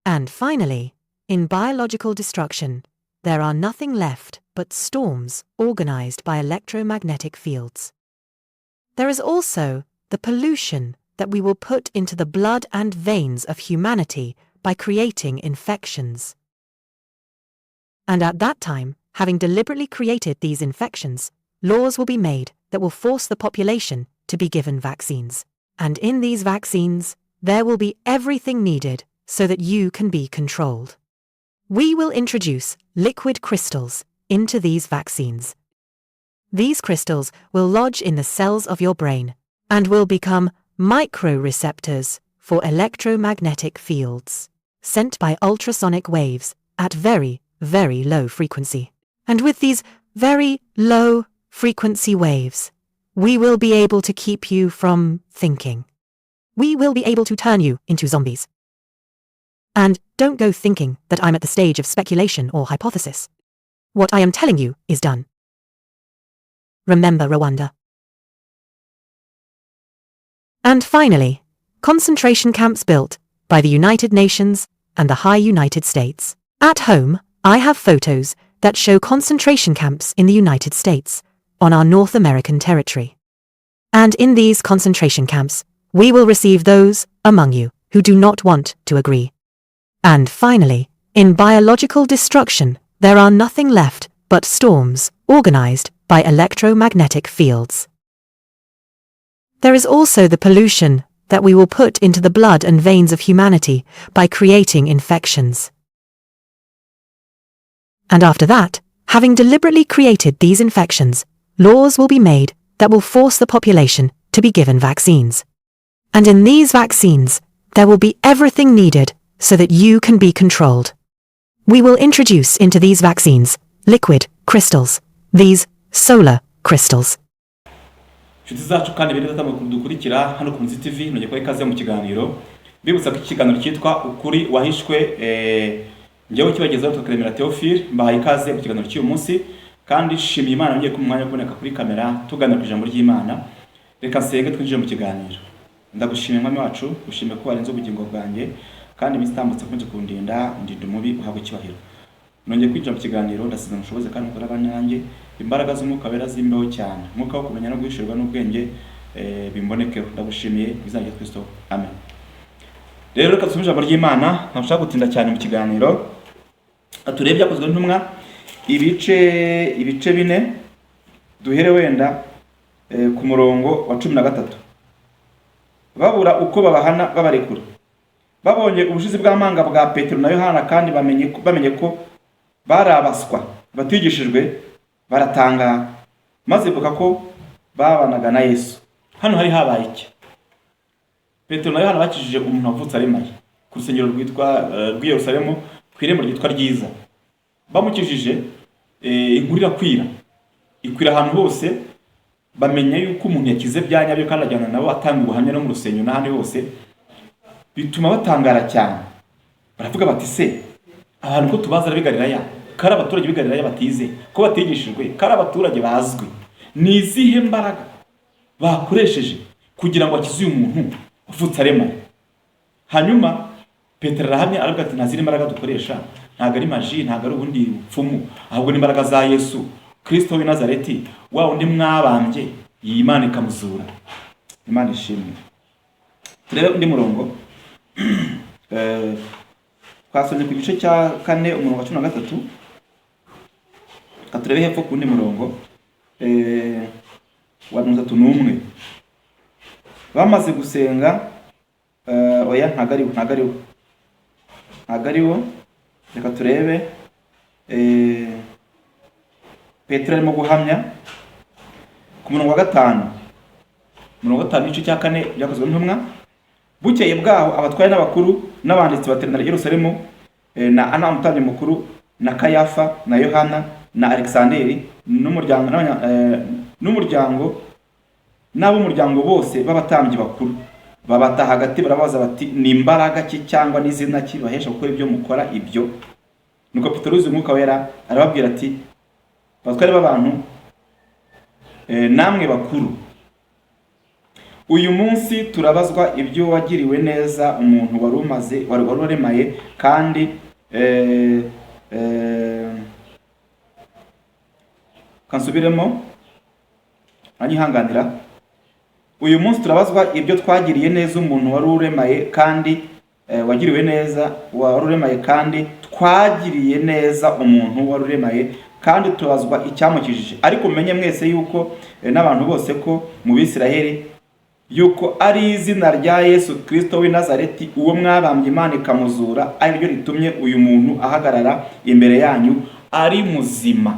And finally, in biological destruction, there are nothing left but storms organized by electromagnetic fields. There is also the pollution that we will put into the blood and veins of humanity by creating infections. And at that time, having deliberately created these infections, laws will be made that will force the population to be given vaccines. And in these vaccines, there will be everything needed so that you can be controlled. We will introduce liquid crystals into these vaccines. These crystals will lodge in the cells of your brain and will become microreceptors for electromagnetic fields sent by ultrasonic waves at very, very low frequency. And with these very low frequency waves, we will be able to keep you from thinking. We will be able to turn you into zombies. And don't go thinking that I'm at the stage of speculation or hypothesis. What I am telling you is done. Remember Rwanda. And finally, concentration camps built by the United Nations and the High United States. At home, I have photos that show concentration camps in the United States, on our North American territory. And in these concentration camps, we will receive those among you who do not want to agree. And finally, in biological destruction, there are nothing left but storms organized by electromagnetic fields. There is also the pollution that we will put into the blood and veins of humanity by creating infections. And after that, having deliberately created these infections, laws will be made that will force the population to be given vaccines. And in these vaccines, there will be everything needed so that you can be controlled. We will introduce into these vaccines liquid crystals, these solar crystals. Inshuti zacu kandi bene data dukurikira hano ku Munsi TV, nongeye kubaha ikaze mu kiganiro, mbibutsa ko iki kiganiro cyitwa Ukuri Wahishwe. Njyewe kibagezaho tukaremera Theophile, mbahaye ikaze mu kiganiro cy'uyu munsi kandi nshimiye Imana ngiye ku mwanya wo kuboneka kuri kamera tuganira ku ijambo ry'Imana. Reka nsenge twinjire mu kiganiro. Ndagushimiye Mwami wacu, gushimiye ko warinze ubugingo bwanjye kandi iminsi itambutse ukomeje kundinda, undinda umubi, uhabwa icyubahiro. Nongeye kwinjira mu kiganiro, ndasize mushoboze kandi mukora abanyanjye, imbaraga z'Umwuka Wera zimbeho cyane, umwuka wo kumenya no guhishurirwa n'ubwenge bimbonekeho. Ndagushimiye mu izina rya Kristo, amen. Rero reka dusome ijambo ry'Imana, ntabwo nshaka gutinda cyane mu kiganiro. Turebe Ibyakozwe n'Intumwa ibice 4, duhere wenda ku murongo wa 13. Babura uko babahana babarekura, babonye ubushizi bw'amanga bwa Petero na Yohana kandi bamenye ko bari abaswa batigishijwe, baratangara, maze bibuka ko babanaga na Yesu. Hano hari habaye iki? Petero na Yohana bakijije umuntu wavutse aremaye ku rusengero rwitwa rw'i Yerusalemu, ku irembo ryitwa Ryiza. Bamukijije, inkuru irakwira, ikwira ahantu hose, bamenya yuko umuntu yakize bya nyabyo kandi ajyana nabo atanga ubuhamya no mu rusengero n'ahandi hose, bituma batangara cyane. Baravuga bati: "Se abantu ko tubazi ari ab'i Galilaya, ko ari abaturage b'i Galilaya batize, ko batigishijwe, ko ari abaturage bazwi, ni izihe mbaraga bakoresheje kugira ngo bakize uyu muntu wavutse aremaye?" Hanyuma Petero arahamya, aravuga ati: "Nta zindi mbaraga dukoresha, ntabwo ari magie, ntabwo ari ubundi bupfumu, ahubwo ni imbaraga za Yesu Kristo w'i Nazareti, wa wundi mwabambye, iyi Imana ikamuzura." Imana ishimwe. Turebe undi murongo. Twasomye ku gice cya 4 umurongo wa 13. Reka turebe hepfo ku wundi murongo wa 31. Bamaze gusenga, oya, ntabwo ari wo, ntabwo ari wo, ntabwo ari wo. Reka turebe Petero arimo guhamya ku murongo wa 5, umurongo wa 5, igice cya 4 Byakozwe n'Intumwa. Bukeye bwaho abatware n'abakuru n'abanditsi bateranira i Yerusalemu, na Ana umutambyi mukuru na Kayafa na Yohana na Alexanderi n'umuryango n'ab'umuryango bose b'abatambyi bakuru. Babata hagati, barabaza bati: "Ni imbaraga ki cyangwa n'izina ki bahesha gukora ibyo mukora ibyo?" Nuko Petero yuzuye Umwuka Wera arababwira ati: "Batware b'abantu, namwe bakuru, Uyu munsi turabazwa ibyo wagiriwe neza umuntu wari umaze wari waremaye kandi kansubiremo, anyihanganira. Uyu munsi turabazwa ibyo twagiriye neza umuntu wari uremaye kandi wagiriwe neza wari uremaye, kandi twagiriye neza umuntu wari uremaye, kandi tubazwa icyamukijije. Ariko mumenye mwese yuko n'abantu bose ko mu Bisiraheli yuko ari izina rya Yesu Kristo w'i Nazareti, uwo mwabambye Imana ikamuzura, ari ryo ritumye uyu muntu ahagarara imbere yanyu ari muzima.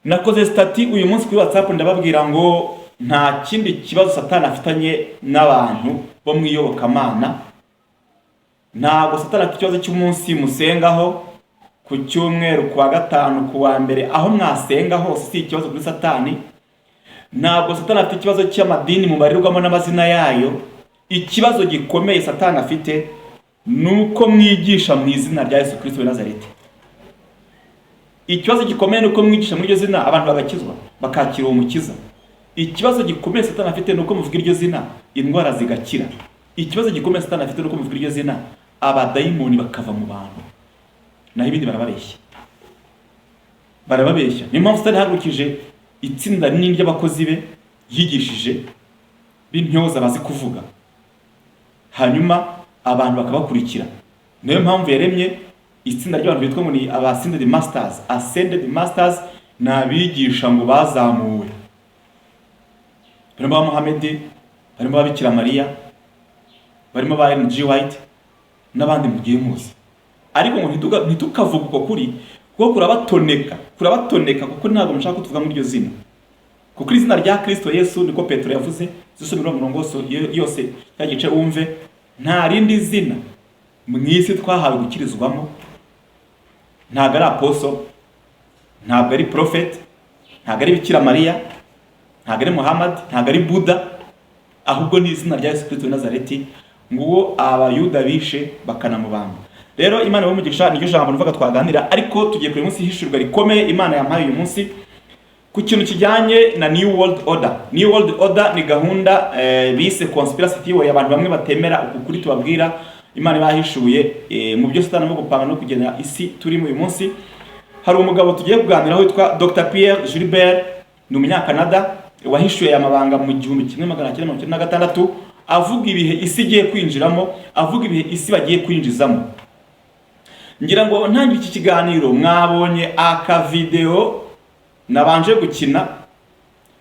Nakoze status uyu munsi kuri WhatsApp, ndababwira ngo nta kindi kibazo Satani afitanye n'abantu bo mu iyobokamana. Ntabwo Satani afite ikibazo cy'umunsi musengaho, ku cyumweru, ku wa gatanu, ku wa mbere, aho mwasenga hose si ikibazo kuri Satani. Ntabwo Satani afite ikibazo cy'amadini mubarirwamo n'amazina yayo. Ikibazo gikomeye Satani afite ni uko mwigisha mu izina rya Yesu Kristo w'i Nazareti. Ikibazo gikomeye ni uko mwigisha muri iryo zina, abantu bagakizwa, bakakira uwo mukiza. Ikibazo gikomeye Satani afite ni uko muvuga iryo zina, indwara zigakira. Ikibazo gikomeye Satani afite ni uko muvuga iryo zina, abadayimoni bakava mu bantu. Naho ibindi barababeshya, barababeshya. Niyo mpamvu Satani yahagurukije itsinda rinini ry'abakozi be yigishije b'intyoza bazi kuvuga, hanyuma abantu bakabakurikira. Niyo mpamvu yaremye itsinda ry'abantu bitwa ngo ni aba ascended masters. Ascended masters ni abigisha ngo bazamuwe, barimo ba Muhamedi, barimo ba Bikira Mariya, barimo ba Ellen G White n'abandi mugiye muzi. Ariko ngo ntitukavuge uko kuri, kuko kurabatoneka, kurabatoneka, kuko ntabwo mushaka ko tuvuga muri iryo zina, kuko izina rya Kristo Yesu, niko Petero yavuze, zisomera umurongo wose yose cya gice wumve, nta rindi zina mu isi twahawe gukirizwamo. Ntabwo ari apostle, ntabwo ari prophet, ntabwo ari Bikira Mariya, ntabwo ari Muhammad, ntabwo ari Buddha, ahubwo ni izina rya Yesu Kristo w'i Nazareti, nguwo Abayuda bishe bakanamubamba. Rero Imana ibahe, niryo jambo numvaga twaganira. Ariko tugiye kureba umunsi ihishurwa rikomeye Imana yampaye uyu munsi ku kintu kijyanye na New World Order. New World Order ni gahunda bise conspiracy theory, abantu bamwe batemera uku kuri tubabwira Imana bahishuye mu byo Satani arimo gupanga no kugena isi turimo uyu munsi. Hari umugabo tugiye kuganiraho witwa Dr Pierre Gilbert, ni umunyakanada wahishuye aya mabanga mu 1996, avuga ibihe isi igiye kwinjiramo, avuga ibihe isi bagiye kwinjizamo. Ngira ngo ntangira iki kiganiro mwabonye akavideo nabanje gukina,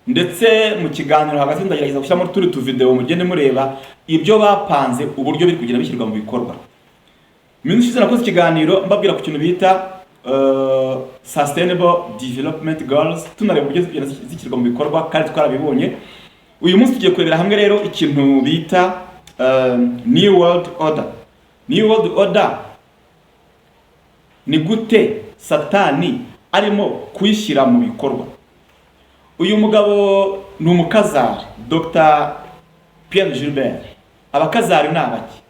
ndetse mu kiganiro hagati ndagerageza gushyiramo turi tuvideo mugende mureba ibyo bapanze, uburyo biri kugenda bishyirwa mu bikorwa. Mu minsi ishize nakoze ikiganiro mbabwira ku kintu bita Sustainable Development Goals, tunareba uburyo zigenda zishyirwa mu bikorwa, kandi twarabibonye. Uyu munsi tugiye kurebera hamwe rero ikintu bita New World Order. New World Order ni gute Satani arimo kuyishyira mu bikorwa? Uyu mugabo ni umukazari, Dr Pierre Gilbert. Abakazari ni abaki?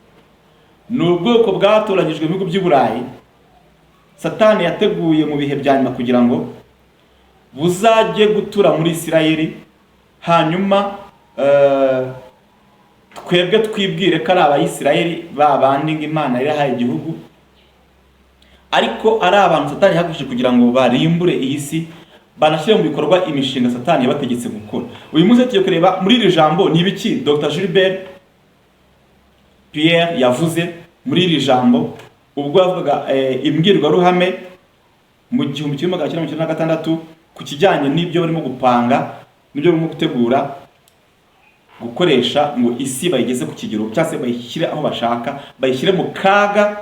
Ni ubwoko bwatoranyijwe mu bihugu by'i Burayi Satani yateguye mu bihe bya nyuma kugira ngo buzajye gutura muri Isirayeli, hanyuma twebwe twibwire ko ari Abayisirayeli ba bandi ngo Imana yari yahaye igihugu, ariko ari abantu Satani yahagurukije kugira ngo barimbure iyi si, banashyire mu bikorwa imishinga Satani yabategetse gukora. Uyu munsi tugiye kureba muri iri jambo ni ibiki Dr Gilbert Pierre yavuze muri iri jambo ubwo yavugaga imbwirwaruhame mu 1996 ku kijyanye n'ibyo barimo gupanga n'ibyo barimo gutegura gukoresha ngo isi bayigeze ku kigero, cyangwa se bayishyire aho bashaka, bayishyire mu kaga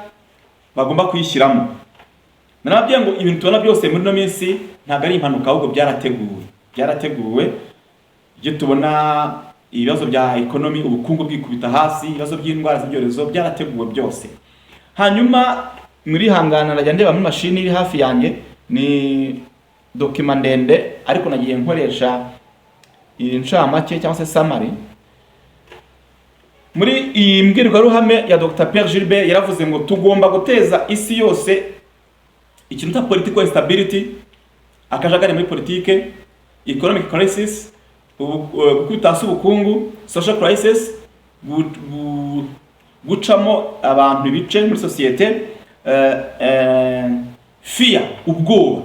bagomba kuyishyiramo. Narababwiye ngo ibintu tubona byose muri ino minsi ntabwo ari impanuka, ahubwo byarateguwe, byarateguwe. Ibyo tubona, ibibazo bya economy, ubukungu bwikubita hasi, ibibazo by'indwara z'ibyorezo, byarateguwe byose. Hanyuma muri hangana najya ndeba muri mashini iri hafi yanjye, ni document ndende, ariko nagiye nkoresha incamake cyangwa se summary. Muri iyi mbwirwaruhame ya Dr Pierre Gilbert yaravuze ngo tugomba guteza isi yose ikintu cya political instability, akajagari muri politike, economic crisis, Gukubita hasi ubukungu, social crisis, gucamo abantu ibice muri sosiyete, fear, ubwoba,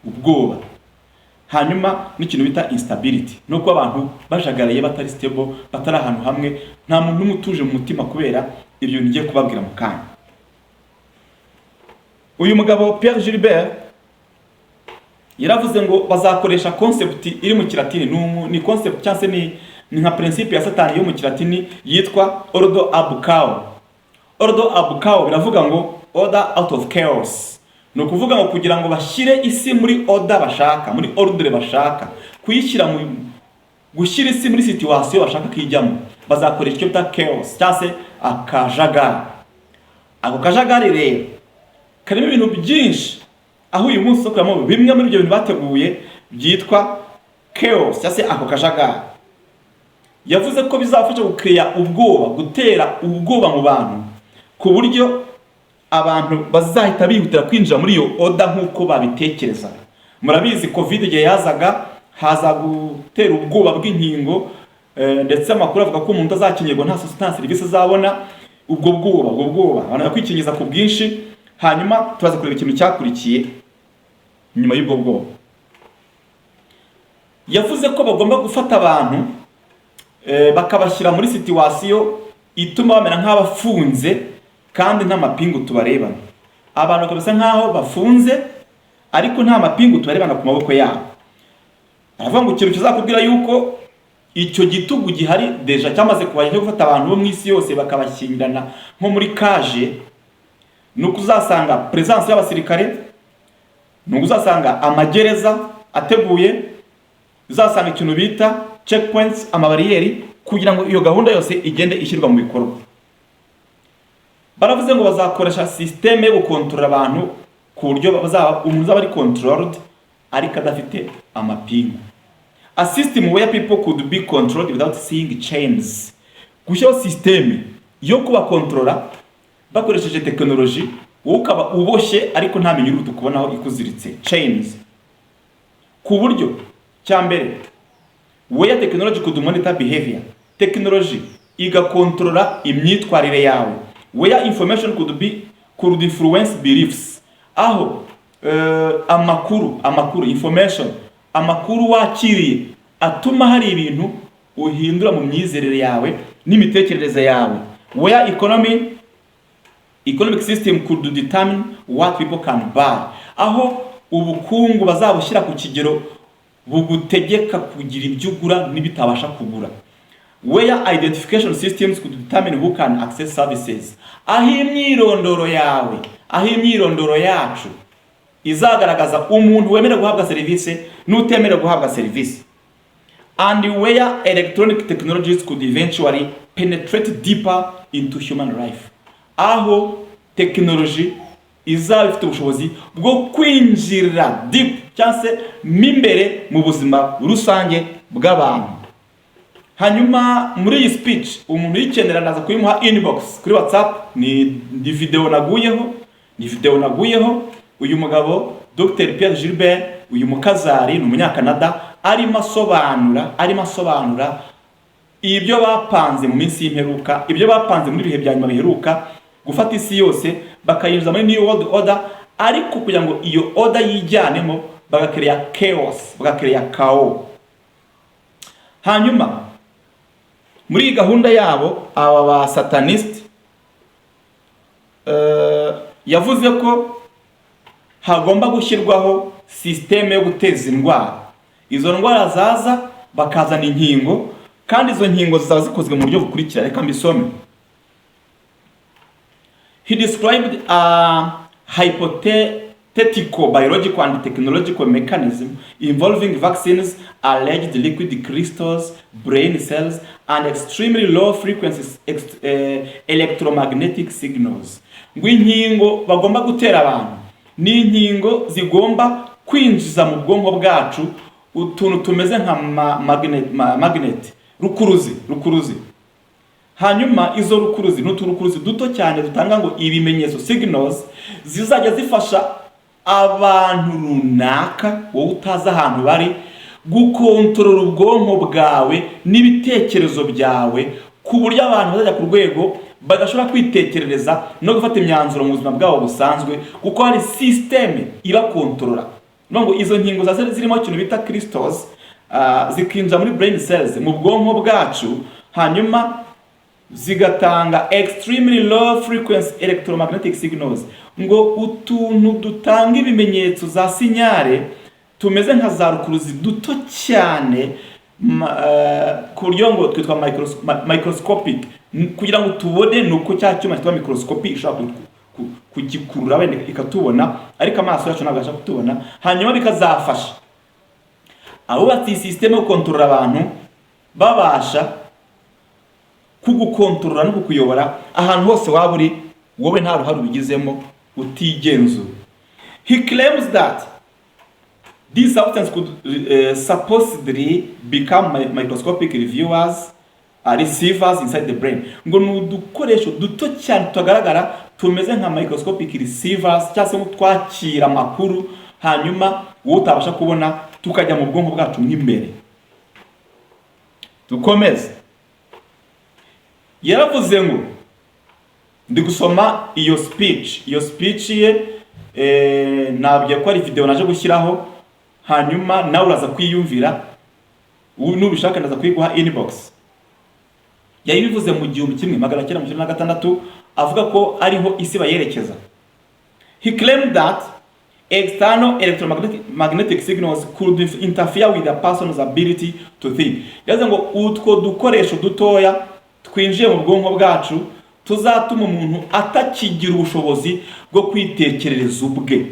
ubwoba, hanyuma n'ikintu bita instability, no kuba abantu bajagaraye, batari stable, batari ahantu hamwe, nta muntu n'umwe utuje mu mutima kubera ibyo bintu ngiye kubabwira mu kanya. Uyu mugabo Pierre Gilbert yaravuze ngo bazakoresha concept iri mu Kilatini, ni concept cyangwa se ni nka principe ya Satani yo mu Kilatini yitwa ordo ab chao. Ordo ab chao biravuga ngo order out of chaos. Ni ukuvuga ngo kugira ngo bashyire isi muri order bashaka, muri ordre bashaka kuyishyira, mu gushyira isi muri situation bashaka ko ijyamo, bazakoresha icyo bita chaos cyangwa se akajagari. Ako kajagari rero karimo ibintu byinshi, aho uyu munsi kuramo bimwe muri ibyo bintu bateguye byitwa chaos cyangwa se ako kajagari. Yavuze ko bizafasha gukeya ubwoba, gutera ubwoba mu bantu, ku buryo abantu bazahita bihutira kwinjira muri iyo order nk'uko babitekerezaga. Murabizi, COVID igihe yazaga, haza gutera ubwoba bw'inkingo, ndetse amakuru avuga ko umuntu azakingirwa nta serivisi azabona. Ubwo bwoba, abantu bakwikingiza ku bwinshi. Hanyuma turaza kureba ikintu cyakurikiye nyuma y'ubwo bwoba. Yavuze ko bagomba gufata abantu, bakabashyira muri situation ituma bamera nk'abafunze kandi nta mapingu tubarebana. Abantu bakabasa nk'aho bafunze ariko nta mapingu tubarebana ku maboko yabo. Aravuga ngo ikintu kizakubwira yuko icyo gitugu gihari déjà cyamaze kuhajya cyo gufata abantu bo mu isi yose bakabashyingirana nko muri cage, ni uko uzasanga présence y'abasirikare, ni uko uzasanga amagereza ateguye, uzasanga ikintu bita checkpoints, amabariyeri, kugira ngo iyo gahunda yose igende ishyirwa mu bikorwa. Baravuze ngo bazakoresha système yo gukontorora abantu ku buryo bazaba umuntu uzaba ari controlled ariko adafite amapingu, a system where people could be controlled without seeing chains. Gushyiraho système yo kubakontorora bakoresheje tekinoloji, wowe ukaba uboshye ariko nta minyururu tukubonaho ikuziritse, chains. Ku buryo cya mbere, where technology could monitor behavior, technology igakontorora imyitwarire yawe, where information could influence beliefs, aho amakuru, information, amakuru wakiriye atuma hari ibintu uhindura mu myizerere yawe n'imitekerereze yawe, where economic system could determine what people can buy, aho ubukungu bazabushyira ku kigero bugutegeka kugira ibyo ugura n'ibitabasha kugura, where identification systems could determine who can access services, aho imyirondoro yawe, aho imyirondoro yacu izagaragaza umuntu wemerewe guhabwa serivisi n'utemerewe guhabwa serivisi, and where electronic technologies could eventually penetrate deeper into human life, aho tekinoloji izaba ifite ubushobozi bwo kwinjira deep cyangwa se mo imbere mu buzima rusange bw'abantu. Hanyuma muri iyi speech, umuntu uyikenera ndaza kuyimuha inbox kuri WhatsApp. Ni video naguyeho, ni video naguyeho. Uyu mugabo Dr Pierre Gilbert, uyu mukazari ni umunyakanada, arimo asobanura ibyo bapanze mu minsi y'imperuka, ibyo bapanze muri bihe bya nyuma biheruka, gufata isi yose bakayinjiza muri new world order, ariko kugira ngo iyo order yijyanemo bagakereya chaos, bagakereya chaos. Hanyuma muri iyi gahunda yabo, aba ba satanist, yavuze ko hagomba gushyirwaho système yo guteza indwara. Izo ndwara zaza bakazana inkingo, kandi izo nkingo zizaba zikozwe mu buryo bukurikira. Reka mbisome. He described a hypothetical biological and technological mechanism involving vaccines, alleged liquid crystals, brain cells, and extremely low frequency electromagnetic signals. Ngo inkingo bagomba gutera abantu ni inkingo zigomba kwinjiza mu bwonko bwacu utuntu tumeze nka magnet, rukuruzi. Hanyuma izo rukuruzi ni uturukuruzi duto cyane dutanga ngo ibimenyetso, signals, zizajya zifasha abantu runaka wowe utazi ahantu bari Gukontorora ubwonko bwawe n'ibitekerezo byawe ku buryo abantu bazajya ku rwego badashobora kwitekerereza no gufata imyanzuro mu buzima bwabo busanzwe, kuko hari système ibakontorora. Ni ngo izo nkingo zirimo ikintu bita crystals, zikinjira muri brain cells, mu bwonko bwacu, hanyuma zigatanga extremely low frequency electromagnetic signals, ngo utuntu dutanga ibimenyetso za signal tumeze nka za rukuruzi duto cyane, ku buryo ngo twitwa microscopic. Kugira ngo tubone ni uko cya cyuma cyitwa microscopy ishobora kugikurura wenda ikatubona, ariko amaso yacu ntabwo abasha kutubona. Hanyuma bikazafasha abubatse iyi système yo gukontorora abantu, babasha kugukontorora no kukuyobora ahantu hose waba uri, wowe nta ruhare ubigizemo, utigenzura. He claims that this substance could supposedly become microscopic reviewers, receivers inside the brain. Ngo ni udukoresho duto cyane tutagaragara, tumeze nka microscopic receivers cyangwa se twakira amakuru, hanyuma wowe utabasha kubona, tukajya mu bwonko bwacu mo imbere. Dukomeze. Yaravuze ngo, ndi gusoma iyo speech, iyo speech ye, nabwiye ko ari video naje gushyiraho, hanyuma nawe uraza kwiyumvira. Nubishaka ndaza kuyiguha inbox. Yabivuze mu 1996, avuga ko ariho isi bayerekeza. He claimed that external electromagnetic magnetic signals could interfere with a person's ability to think. Yavuze ngo utwo dukoresho dutoya twinjiye mu bwonko bwacu tuzatuma umuntu atakigira ubushobozi bwo kwitekerereza ubwe.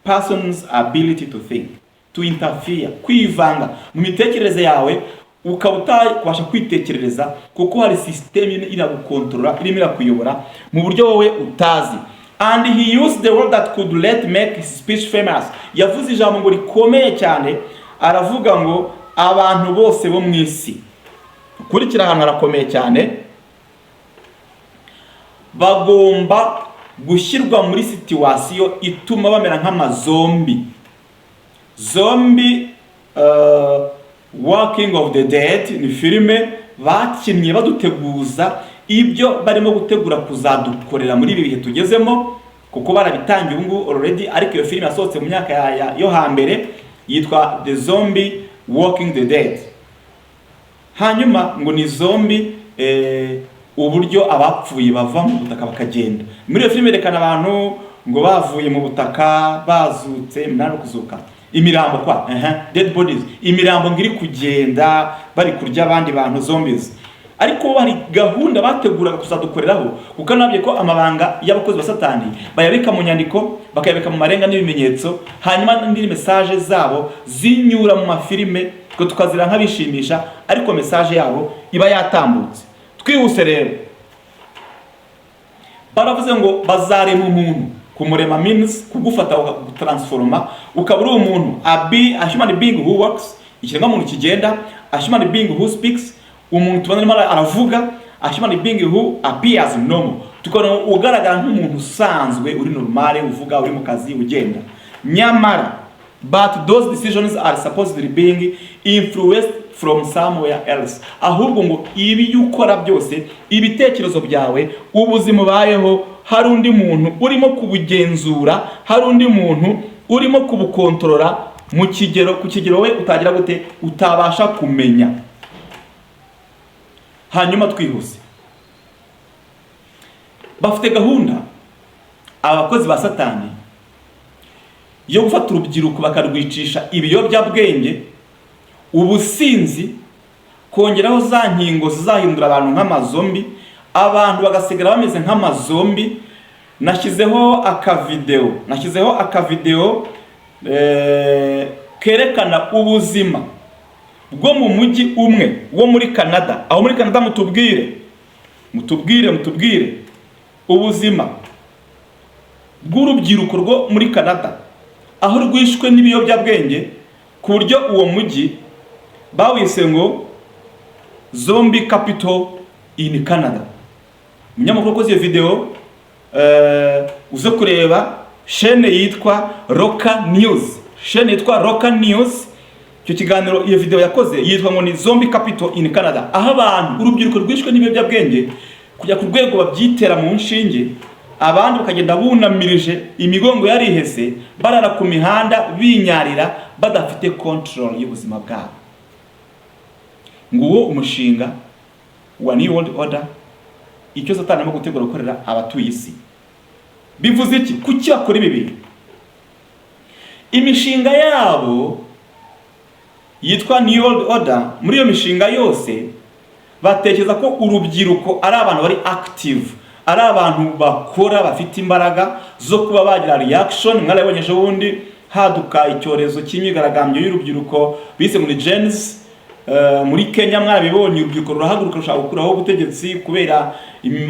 Person's ability to think, to interfere, kwivanga mu mitekerereze yawe, ukaba utabasha kwitekerereza kuko hari system iragukontorora, irimo irakuyobora mu buryo wowe utazi. And he used the word that could let make his speech famous. Yavuze ijambo ngo rikomeye cyane, aravuga ngo abantu bose bo mu isi, ukurikira ahantu harakomeye cyane, bagomba gushyirwa muri situation ituma bamera nk'amazombie. Zombie, Walking of the Dead, ni filime bakinnye baduteguza ibyo barimo gutegura kuzadukorera muri ibi bihe tugezemo, kuko barabitangiye ubu ngubu already. Ariko iyo filime yasohotse mu myaka yo hambere, yitwa The Zombie Walking the Dead. Hanyuma ngo ni zombie, uburyo abapfuye bava mu butaka bakagenda. Muri iyo filime yerekana abantu ngo bavuye mu butaka bazutse, iminani no kuzuka, imirambo kwa dead bodies, imirambo ngo iri kugenda, bari kurya abandi bantu, zombies. Ariko hari gahunda bateguraga kuzadukoreraho, kuko nabyo ko amabanga y'abakozi ba Satani bayabika mu nyandiko, bakayabika mu marenga n'ibimenyetso, hanyuma n'indi message zabo zinyura mu mafilime, twe tukazira nk'abishimisha, ariko message yabo iba yatambutse. Twihuse rero, baravuze ngo bazarema umuntu. Kumurema means kugufata ukagutransforma, ukaba uri umuntu, a human being who works, ikiremwamuntu kigenda, a human being who speaks, umuntu tubona arimo aravuga, a human being who appears normal, tukabona ugaragara nk'umuntu usanzwe uri normal, uvuga, uri mu kazi, ugenda. Nyamara but those decisions are supposedly being influenced from somewhere else. Ahubwo ngo ibi ukora byose, ibitekerezo byawe, ubuzima ubayeho, hari undi muntu urimo kubugenzura, hari undi muntu urimo kubukontorora mu kigero, ku kigero we utagira gute, utabasha kumenya. Hanyuma twihuse, bafite gahunda abakozi ba Satani yo gufata urubyiruko bakarwicisha ibiyobyabwenge, ubusinzi, kongeraho za nkingo zizahindura abantu nk'amazombie, abantu bagasigara bameze nk'amazombie. Nashyizeho akavideo kerekana ubuzima bwo mu mujyi umwe wo muri Canada. Aho muri Canada, mutubwire, mutubwire, mutubwire ubuzima bw'urubyiruko rwo muri Canada, aho rwishwe n'ibiyobyabwenge, ku buryo uwo mujyi bawise ngo "Zombie Capital in Canada". Umunyamakuru wakoze iyo video, uze kureba chaîne yitwa Roka News, chaîne yitwa Roka News. Icyo kiganiro, iyo video yakoze yitwa ngo ni "Zombie Capital in Canada", aho abantu, urubyiruko rwishwe n'ibiyobyabwenge kujya ku rwego babyitera mu nshinge, abandi bakagenda bunamirije, imigongo yarihese, barara ku mihanda binyarira, badafite control y'ubuzima bwabo. Nguwo umushinga wa New World Order, icyo Satani arimo gutegura gukorera abatuye isi. Bivuze iki? Kuki bakora ibi bintu? Imishinga yabo yitwa New World Order. Muri iyo mishinga yose batekereza ko urubyiruko ari abantu bari active, ari abantu bakora, bafite imbaraga zo kuba bagira reaction. Mwarabibonye ejo bundi haduka icyorezo cy'imyigaragambyo y'urubyiruko bise muri Gen Z. Muri Kenya mwarabibonye, urubyiruko rurahaguruka rushaka gukuraho ubutegetsi kubera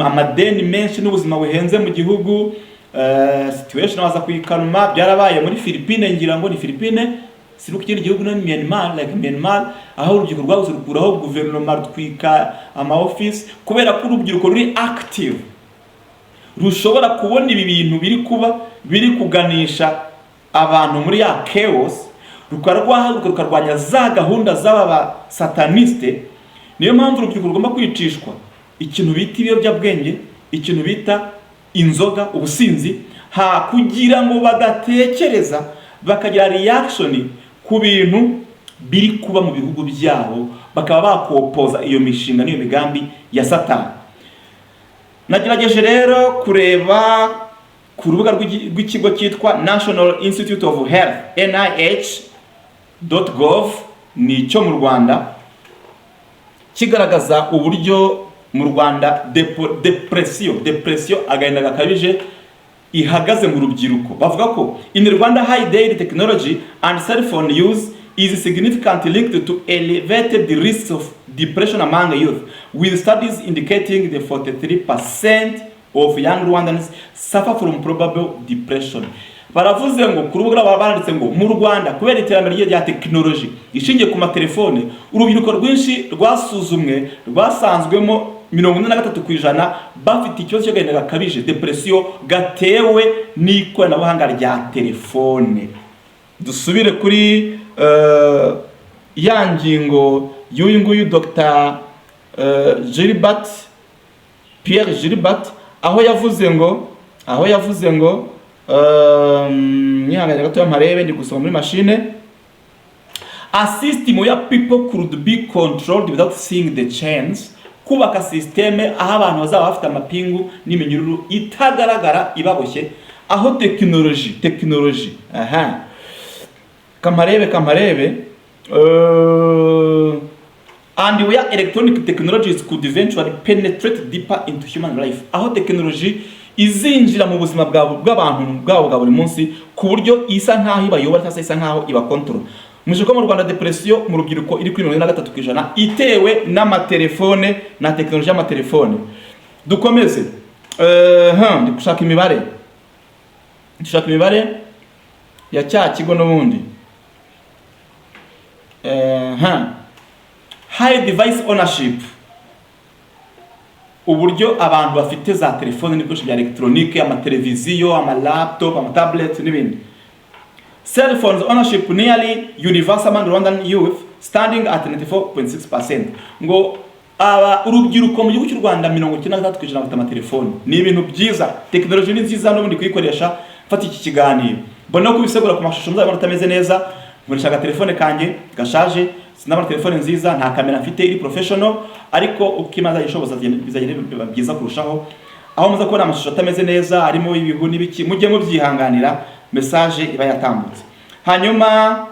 amadeni menshi n'ubuzima buhenze mu gihugu. Situation baza kuyikanuma. Byarabaye muri Philippine, ngira ngo ni Philippine, si ku kindi gihugu, ni Myanmar, like Myanmar, aho urubyiruko rwabuze rukuraho guverinoma, rutwika ama office, kubera ko urubyiruko ruri active, rushobora kubona ibi bintu biri kuba, biri kuganisha abantu muri ya chaos, rukaba rwahaguruka rukarwanya za gahunda z'aba ba sataniste. Niyo mpamvu urubyiruko rugomba kwicishwa ikintu bita ibiyobyabwenge, ikintu bita inzoga, ubusinzi, ha kugira ngo badatekereza bakagira reaction ku bintu biri kuba mu bihugu byabo, bakaba bakopoza iyo mishinga n'iyo migambi ya Satani. Nagerageje rero kureba ku rubuga rw'ikigo cyitwa National Institute of Health, nih.gov, ni icyo mu Rwanda, kigaragaza uburyo mu Rwanda depression, agahinda gakabije, ihagaze mu rubyiruko. Bavuga ko in Rwanda, high daily technology and cell phone use is significantly linked to elevated risks of depression among youth, with studies indicating the 43% of young Rwandans suffer from probable depression. Baravuze ngo ku rubuga rwabo baranditse ngo mu Rwanda, kubera iterambere rya tekinoloji ishingiye ku matelefone, urubyiruko rwinshi rwasuzumwe rwasanzwemo 43% bafite ikibazo cy'agahinda gakabije, depression, gatewe n'ikoranabuhanga rya telefone. Dusubire kuri ya ngingo y'uyu nguyu Dr Gilbert, Pierre Gilbert, aho yavuze ngo mwihangane gatoya mparebe, ndi gusoma muri machine: "A system where people could be controlled without seeing the chains", kubaka système aho abantu bazaba bafite amapingu n'iminyururu itagaragara ibaboshye, aho tekinoloji, aha kamarebe, and where electronic technologies could eventually penetrate deeper into human life, aho tekinoloji izinjira mu buzima bw'abantu bwabo bwa buri munsi, ku buryo isa nkaho ibayobora cyangwa se isa nkaho ibakontorora. Muje ko mu Rwanda depression mu rubyiruko iri kuri 43% itewe n'amatelefone na tekinoloji y'amatelefone. Dukomeze. Ndi gushaka imibare, dushaka imibare ya cya kigo n'ubundi. High device ownership, uburyo abantu bafite za telefone n'ibikoresho bya elegitoronike, amateleviziyo, amalaptop, amatablet n'ibindi. Cell phones ownership nearly universal among Rwandan youth, standing at 94.6%. Ngo aba urubyiruko mu gihugu cy'u Rwanda, 93% bafite amatelefoni. Ni ibintu byiza, tekinoloji ni nziza n'ubundi kuyikoresha. Fata iki kiganiro, mbona ko kubisegura ku mashusho muzabona atameze neza. Nkoresha agatelefone kanjye gashaje, sinabona telefone nziza, nta kamera mfite iri professional, ariko uko Imana izajya bizagenda biba byiza kurushaho. Aho muza kubona amashusho atameze neza, harimo ibihu n'ibiki, mujye mubyihanganira, message iba yatambutse. Hanyuma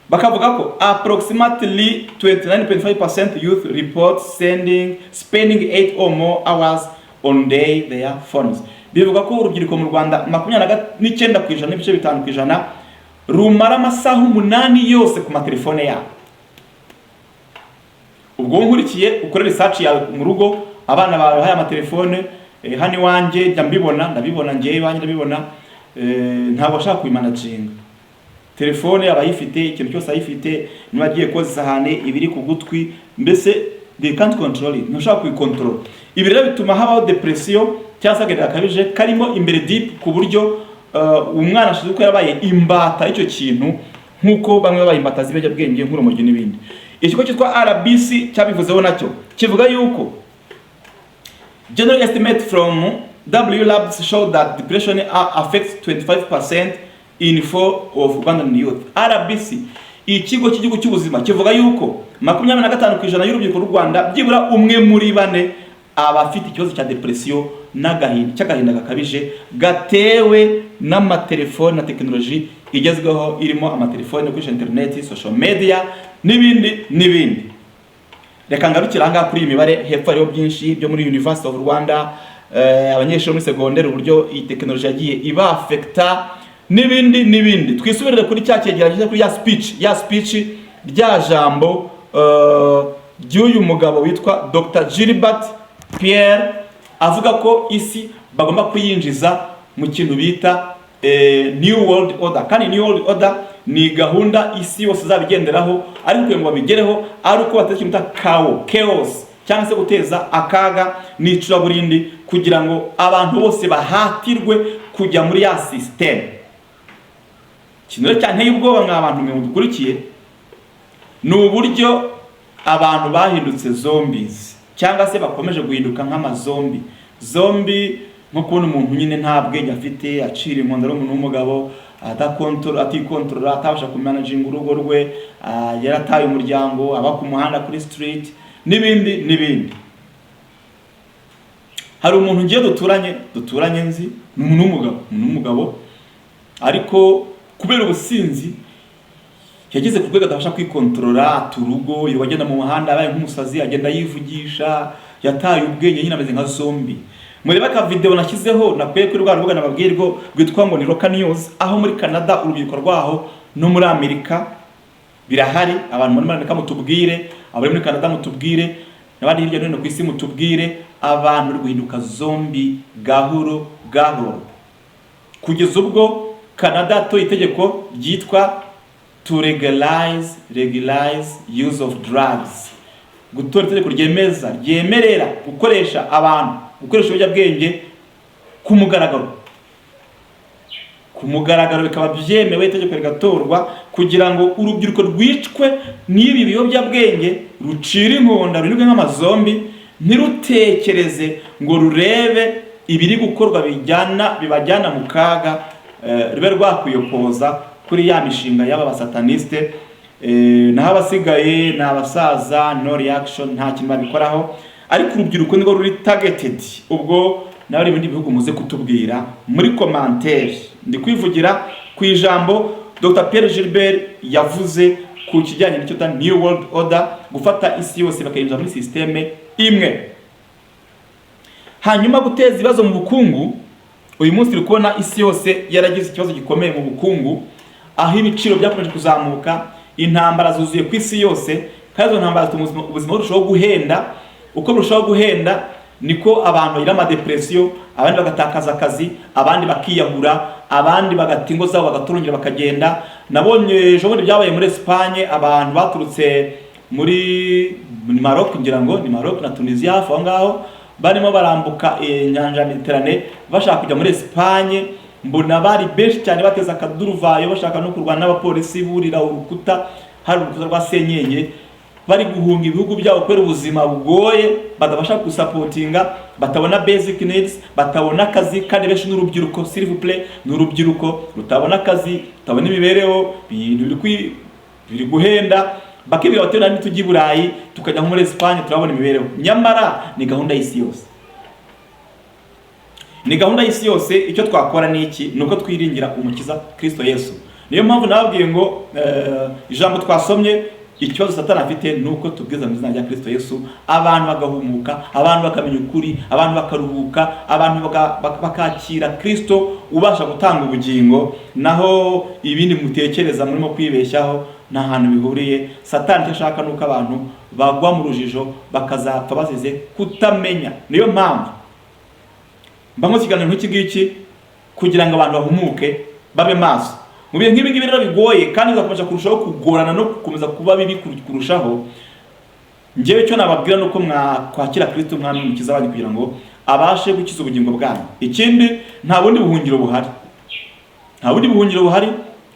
bakavuga ko approximately 29.5% youth report spending 8 or more hours on day their phones. Bivuga ko urubyiruko mu Rwanda 29.5% rumara amasaha 8 yose ku matelefone yabo. Ubwo nkurikiye, ukore research yawe mu rugo, abana bawe bahaye amatelefone. Hano iwanjye njya mbibona, ndabibona ngewe iwanjye ndabibona, ntabwo ashaka kubimanaginga. Telefone aba ayifite, ikintu cyose ayifite, niba agiye koza isahani ibiri ku gutwi, mbese they can't control it, ntushobora kuyikontorora. Ibi rero bituma habaho depression cyangwa se agahinda gakabije karimo imbere deep, ku buryo umwana ashinzwe ko yabaye imbata y'icyo kintu. Nk'uko bamwe babaye imbata z'ibiyobyabwenge nk'urumogi n'ibindi. Ikigo cyitwa RBC cyabivuzeho nacyo, kivuga yuko general estimate from W Labs show that depression affects 25% in four of Rwandan youth. RBC, ikigo cy'igihugu cy'ubuzima, kivuga yuko 25% y'urubyiruko rw'u Rwanda, byibura umwe muri bane, aba afite ikibazo cya depression n'agahinda, cy'agahinda gakabije gatewe n'amatelefoni na tekinoloji igezweho, irimo amatelefoni, gukoresha internet, social media n'ibindi n'ibindi. Reka ngarukire ahangaha kuri iyi mibare. Hepfo hariho byinshi byo muri University of Rwanda, abanyeshuri muri segonderi, uburyo iyi tekinoloji yagiye ibafekita n'ibindi n'ibindi. Twisubirire kuri cya cyegeranyo, kuri ya speech, rya jambo ry'uyu mugabo witwa Dr Gilbert Pierre, avuga ko isi bagomba kuyinjiza mu kintu bita New World Order. Kandi New World Order ni gahunda isi yose izaba igenderaho, ariko kugira ngo babigereho ari uko bateza ikintu bita chaos, cyangwa se guteza akaga n'icuraburindi, kugira ngo abantu bose bahatirwe kujya muri ya system. Ikintu rero cyanteye ubwoba, mwa bantu mwe mudukurikiye, ni uburyo abantu bahindutse zombies, cyangwa se bakomeje guhinduka nk'amazombi. Zombie, nko kubona umuntu nyine nta bwenge afite, acira inkonda, ari umuntu w'umugabo adakontorora, atikontorora, atabasha kumanaginga urugo rwe, yarataye umuryango, aba ku muhanda, kuri street n'ibindi n'ibindi. Hari umuntu ngiye duturanye nzi, ni umuntu w'umugabo, ariko kubera ubusinzi yageze ku rwego atabasha kwikontorora, ata urugo, yirirwa agenda mu muhanda abaye nk'umusazi, agenda yivugisha, yataye ubwenge nyine, ameze nka zombie. Murebe aka video nashyizeho, nakuye kuri rwa rubuga nababwiye rwo rwitwa ngo ni Roka News, aho muri Canada urubyiruko rwaho no muri Amerika birahari. Abantu muri Amerika mutubwire, abari muri Canada mutubwire, n'abandi hirya no hino ku isi mutubwire. Abantu bari guhinduka zombie gahoro gahoro, kugeza ubwo Canada yatoye itegeko ryitwa to legalize use of drugs, gutora itegeko ryemeza, ryemerera gukoresha, abantu gukoresha ibiyobyabwenge ku mugaragaro, ku mugaragaro bikaba byemewe, itegeko rigatorwa kugira ngo urubyiruko rwicwe n'ibi biyobyabwenge, rucire inkonda, runyurwe nk'amazombi, ntirutekereze ngo rurebe ibiri gukorwa bijyana, bibajyana mu kaga, rube rwakwiyopoza kuri ya mishinga y'aba basataniste. Naho abasigaye ni abasaza, no reaction, nta kintu babikoraho, ariko urubyiruko nirwo ruri targeted. Ubwo nawe ibindi bihugu muze kutubwira muri commentaire. Ndi kwivugira ku ijambo Dr Pierre Gilbert yavuze ku kijyanye n'icyo bita New World Order, gufata isi yose bakayinjiza muri système imwe. Hanyuma guteza ibibazo mu bukungu. Uyu munsi turi kubona isi yose yaragize ikibazo gikomeye mu bukungu, aho ibiciro byakomeje kuzamuka, intambara zuzuye ku isi yose, kandi izo ntambara zituma ubuzima burushaho guhenda. Uko burushaho guhenda niko abantu bagira amadepresiyo, abandi bagatakaza akazi, abandi bakiyahura, abandi bagata ingo zabo, bagatorongera, bakagenda. Nabonye ejo bundi byabaye muri Espagne, abantu baturutse muri Maroc, ngira ngo ni Maroc na Tunisia hafi aho ngaho, barimo barambuka inyanja ya Mediterane bashaka kujya muri Espagne. Mbona bari benshi cyane, bateza akaduruvayo, bashaka no kurwana n'abapolisi, burira urukuta, hari urukuta rwa senyenge, bari guhunga ibihugu byabo kubera ubuzima bugoye, batabasha gusapotinga, batabona basic needs, batabona akazi. Kandi benshi n'urubyiruko, s'il vous plaît, ni urubyiruko rutabona akazi, rutabona imibereho, ibintu biri guhenda, bakibwira bati: "Nani tujya i Burayi, tukajya nko muri Espagne, turabona imibereho." Nyamara ni gahunda y'isi yose, ni gahunda y'isi yose. Icyo twakora ni iki? Ni uko twiringira Umukiza Kristo Yesu. Niyo mpamvu nababwiye ngo ijambo twasomye, ikibazo Satani afite ni uko tubwiza mu izina rya Kristo Yesu, abantu bagahumuka, abantu bakamenya ukuri, abantu bakaruhuka, abantu bakakira Kristo ubasha gutanga ubugingo. Naho ibindi mutekereza murimo kwibeshyaho, nta hantu bihuriye. Satani icyo ashaka ni uko abantu bagwa mu rujijo, bakazapfa bazize kutamenya. Niyo mpamvu mba nkoze ikiganiro nk'iki ngiki, kugira ngo abantu bahumuke, babe maso mu bihe nk'ibi ngibi rero bigoye, kandi bizakomeza kurushaho kugorana no gukomeza kuba bibi kurushaho. Njyewe icyo nababwira ni uko mwakwakira Kristo Umwami n'Umukiza wanyu, kugira ngo abashe gukiza ubugingo bwanyu. Ikindi, nta bundi buhungiro buhari, nta bundi buhungiro buhari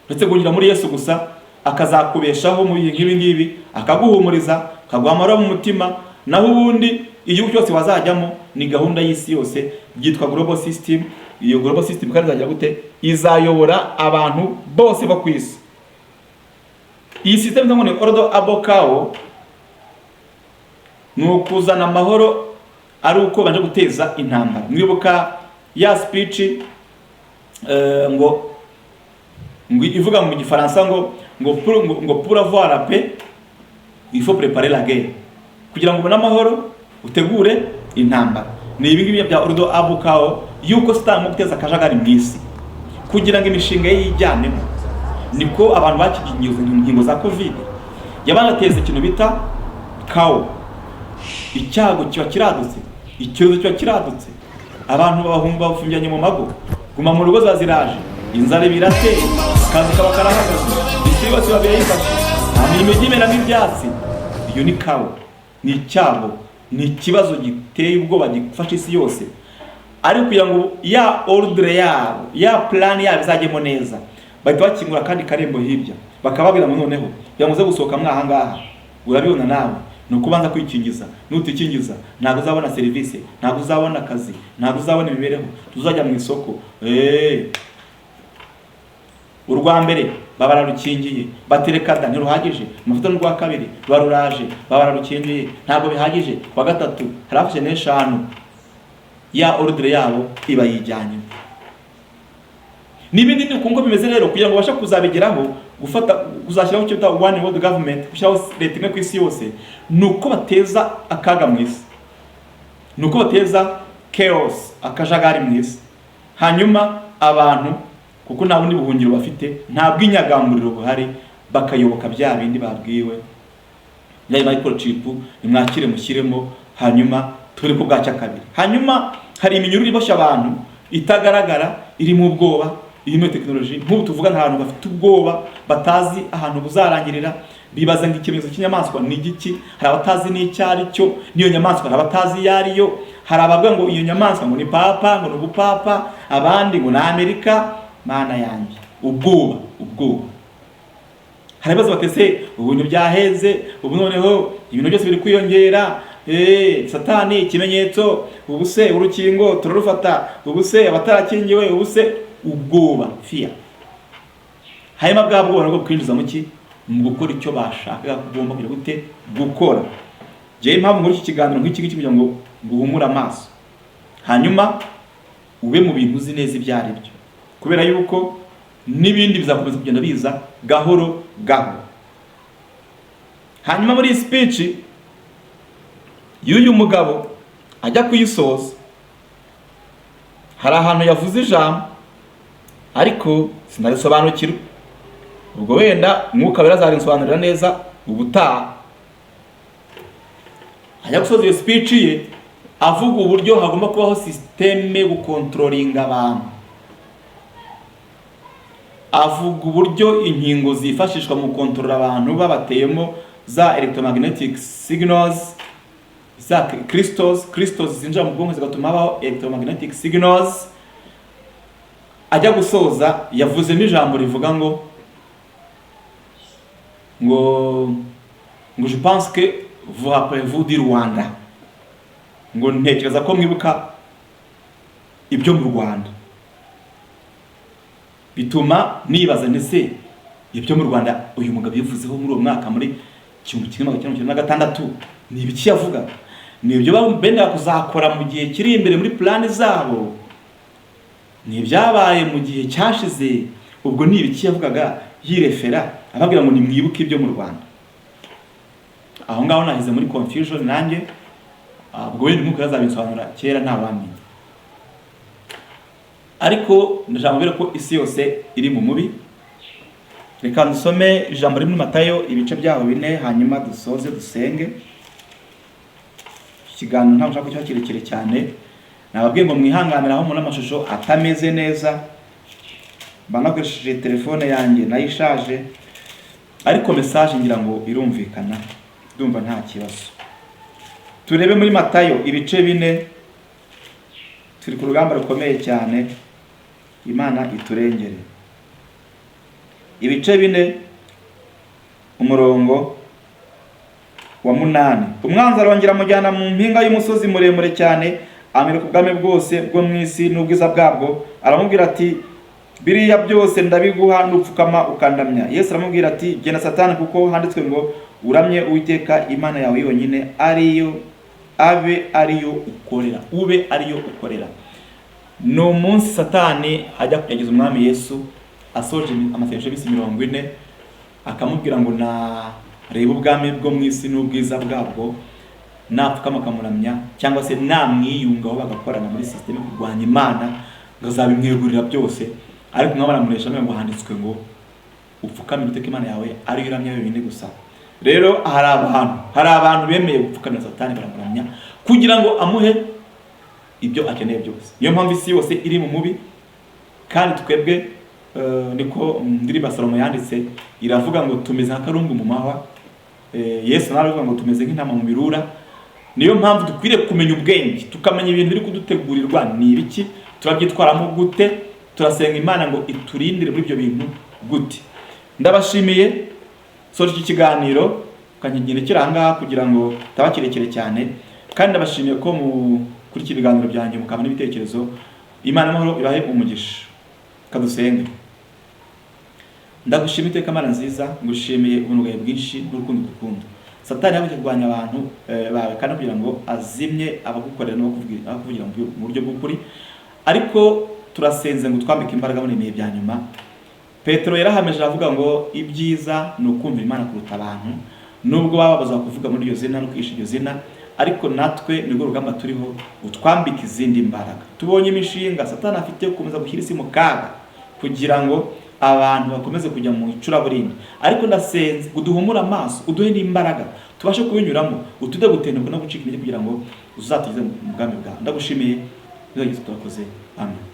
uretse guhungira muri Yesu gusa. Akazakubeshaho mu bihe nk'ibi ngibi, akaguhumuriza, akaguha amahoro mu mutima. Naho ubundi igihugu cyose wazajyamo ni gahunda y'isi yose, byitwa global system. Iyo global system kandi izagira gute? Izayobora abantu bose bo ku isi. Iyi system ngo ni ordo ab chao, ni ukuzana amahoro ari uko banje guteza intambara. Mwibuka ya speech ngo ivuga mu Gifaransa ngo pour avoir la paix, il faut préparer la guerre. Kugira ngo ubone amahoro, utegure intambara. Ni ibi ngibi bya ordo ab chao, yuko Satani mu guteza akajagari mu isi kugira ngo imishinga ye yijyanemo. Niko abantu bakigiye inkingo za Covid, yabanateza ikintu bita chaos. Icyago kiba kiradutse, icyorezo kiba kiradutse, abantu babahunga, bafungiranye mu mago, guma mu rugo zaziraje, inzara birateye, akazi kaba karahagaze, isi yose iba birayifashe, imijyi imeramo ibyatsi. Iyo ni chaos, ni icyago, ni ikibazo giteye ubwoba gifasha isi yose. Ariko kugira ngo ya ordre yabo, ya plan yabo izajyemo neza, bahita bakingura akandi karembo hirya, bakababwira ngo noneho kugira ngo uze gusohoka mwaha ngaha, urabibona nawe, ni uko ubanza kwikingiza. Nutikingiza ntabwo uzabona serivisi, ntabwo uzabona akazi, ntabwo uzabona imibereho, tuzajya mu isoko. Urwa mbere baba bararukingiye, batereka da, ntiruhagije. Amavuta n'urwa kabiri baruraje, baba bararukingiye, ntabwo bihagije. Kwa gatatu harafashe n'eshanu, ya ordre yabo iba yijyanye. N'ibindi ni uko bimeze rero. Kugira ngo babashe kuzabigeraho, gufata, kuzashyiraho icyo bita one world government, gushyiraho leta imwe ku isi yose, ni uko bateza akaga mu isi, ni uko bateza chaos, akajagari mu isi. Hanyuma abantu, kuko nta bundi buhungiro bafite, nta bw'inyagamburiro buhari, bakayoboka bya bindi babwiwe, ya microchip, nimwakire mushyiremo, hanyuma turi ko bwacya kabiri. Hanyuma hari iminyururu iboshye abantu itagaragara, irimo ubwoba, irimo tekinoloji. Nk'ubu tuvuga ahantu bafite ubwoba, batazi ahantu buzarangirira, bibaza ngo ikimenyetso cy'inyamaswa ni igiki? Hari abatazi n'icyo ari cyo n'iyo nyamaswa, hari abatazi iyo ari yo. Hari abavuga ngo iyo nyamaswa ngo ni papa, ngo ni ubupapa, abandi ngo ni Amerika. Mana yanjye, ubwoba, ubwoba! Hari ibibazo batese, ubuntu byaheze, ubu noneho ibintu byose biri kwiyongera. Satani, ikimenyetso, ubu se urukingo turarufata? Ubu se abatarakingiwe? Ubu se? Ubwoba, fear. Hanyuma bwa bwoba nabwo bwinjiza mu ki? Mu gukora icyo bashakaga kugomba kugira gute? Gukora. Njyewe impamvu muri iki kiganiro nk'iki ngiki, kugira ngo nguhumure amaso, hanyuma ube mu bintu uzi neza ibyo ari byo, kubera yuko n'ibindi bizakomeza kugenda biza gahoro gahoro. Hanyuma muri iyi speech y'uyu mugabo, ajya kuyisoza, hari ahantu yavuze ijambo ariko sinarisobanukirwa. Ubwo wenda Mwuka Wera azarinsobanurira neza ubutaha. Ajya gusoza iyo speech ye, avuga uburyo hagomba kubaho système yo gukontrolinga abantu, avuga uburyo inkingo zifashishwa mu gukontorora abantu, babateyemo za electromagnetic signals, za crystals zinjira mu bwonko zigatuma habaho electromagnetic signals. Ajya gusoza yavuzemo ijambo rivuga ngo "Je pense que vous rappelez-vous du Rwanda", ngo ntekereza ko mwibuka ibyo mu Rwanda. Bituma nibaza, ndetse ibyo mu Rwanda uyu mugabo yivuzeho muri uwo mwaka, muri 1996, ni ibiki yavugaga? Ni ibyo benda kuzakora mu gihe kiri imbere muri plan zabo? Ni ibyabaye mu gihe cyashize? Ubwo ni ibiki yavugaga yirefera, ababwira ngo nimwibuke ibyo mu Rwanda? Aho ngaho naheze muri confusion nanjye. Ubwo wenda Umwuka yazabinsobanura kera, ntawamenya. Ariko ndashaka mbere ko isi yose iri mu mubi. Reka dusome ijambo riri muri Matayo, ibice byaho bine, hanyuma dusoze dusenge. Ikiganiro ntabwo nshaka ko kiba kirekire cyane. Nababwiye ngo mwihanganire aho mubona amashusho atameze neza, mba nakoresheje telefone yanjye nayo ishaje, ariko message ngira ngo irumvikana, ndumva nta kibazo. Turebe muri Matayo ibice 4. Turi ku rugamba rukomeye cyane, Imana iturengere. Ibice 4. umurongo wa 8. Umwanzi arongera amujyana mu mpinga y'umusozi muremure cyane, amwereka ubwami bwose bwo mu isi n'ubwiza bwabwo. Aramubwira ati: "Biriya byose ndabiguha nupfukama ukandamya." Yesu aramubwira ati: "Genda Satani, kuko handitswe ngo uramye Uwiteka Imana yawe yonyine, ariyo abe ariyo ukorera, ube ariyo ukorera." Ni umunsi Satani ajya kugerageza Umwami Yesu asoje amasengesho y'iminsi 40, akamubwira ngo narebe ubwami bwo mu isi n'ubwiza bwabwo, napfukama akamuramya cyangwa se namwiyungaho bagakorana muri système yo kurwanya Imana, ngo azabimwegurira byose. Ariko umwami aramuresha ngo handitswe ngo upfukamire Uwiteka Imana yawe, ariyo uramya yonyine gusa. Rero hari abantu bemeye gupfukamira Satani baramuramya kugira ngo amuhe ibyo akeneye byose. Niyo mpamvu isi yose iri mu mubi. Kandi twebwe niko ndirimba Salomo yanditse, iravuga ngo tumeze nka karungu mu mahwa. Yesu nawe aravuga ngo tumeze nk'intama mu birura. Niyo mpamvu dukwiriye kumenya ubwenge, tukamenya ibintu biri kudutegurirwa ni ibiki, turabyitwaramo gute, turasenga Imana ngo iturindire muri ibyo bintu gute. Ndabashimiye. Soje iki kiganiro kankigira aha ngaha kugira ngo kitaba kirekire cyane, kandi ndabashimiye ko kuri iki biganiro byanjye mukaba n'ibitekerezo. Imana amahoro ibahe umugisha. Kadusenge. Ndagushima iteka, Mana nziza, ngushimiye ubuntu bwawe bwinshi n'urukundo dukunda. Satani yaje kurwanya abantu bawe kandi kugira ngo azimye abagukorera n'abakuvugira mu buryo bw'ukuri, ariko turasenze ngo twambike imbaraga muri ibihe bya nyuma. Petero yarahameje aravuga ngo ibyiza ni ukumva Imana kuruta abantu, nubwo baba babaza kuvuga muri iryo zina no kwihisha iryo zina, ariko natwe nirwo rugamba turiho. Utwambike izindi mbaraga. Tubonye imishinga Satani afite yo gukomeza gushyira isi mu kaga kugira ngo abantu bakomeze kujya mu icuraburindi, ariko ndasenze uduhumure amaso, uduhe n'imbaraga tubashe kubinyuramo, utude gutenguka no gucika intege kugira ngo uzatugeze mu bwami bwawe. Ndagushimiye. Turakoze, amen.